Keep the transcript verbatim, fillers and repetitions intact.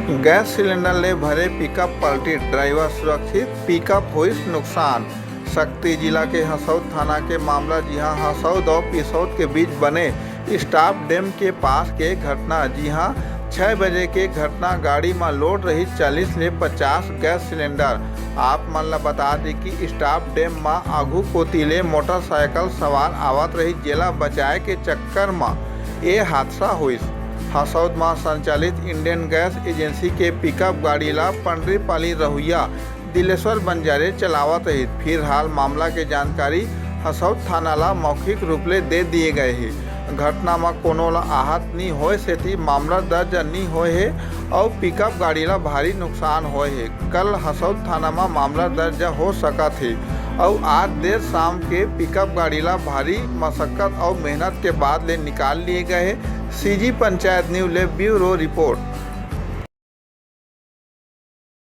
Gas cylinder ले भरे pickup पलटिस, driver सुरक्षित, पिकअप होइस नुकसान। सक्ती जिला के हसौद थाना के मामला, जिहां हसौद अउ पिसौद के बीच बने स्टाफ डैम के पास के घटना, जिहां छह बजे के घटना। गाड़ी म लोड रहिस चालीस ले पचास गैस सिलेंडर। आप मन ल बता दी कि स्टाफ डैम म आघू कोति ले मोटरसाइकिल सवार आवत रहिस, जेला बचाए के चक्कर म ए हादसा होइस। हसौद म संचालित इंडियन गैस एजेंसी के पिकअप गाड़ी ला पंडरीपाली रहुइया दिलेश्वर बंजारे चलावत रहिस। फिलहाल मामला के जानकारी हसौद थाना ला मौखिक रूप ले दे दिए गए हे। घटना म कोनो ला आहत नी होए सेती मामला दर्ज नी होए हे अउ पिकअप गाड़ी ला भारी नुकसान होए हे। कल हसौद थाना म मामला दर्ज हो सकत हे अउ आज देर शाम के पिकअप गाड़ी ला भारी मशक्कत अउ मेहनत के बाद ले निकाल लिए गए हे। सीजी पंचायत न्यूज ले ब्यूरो रिपोर्ट।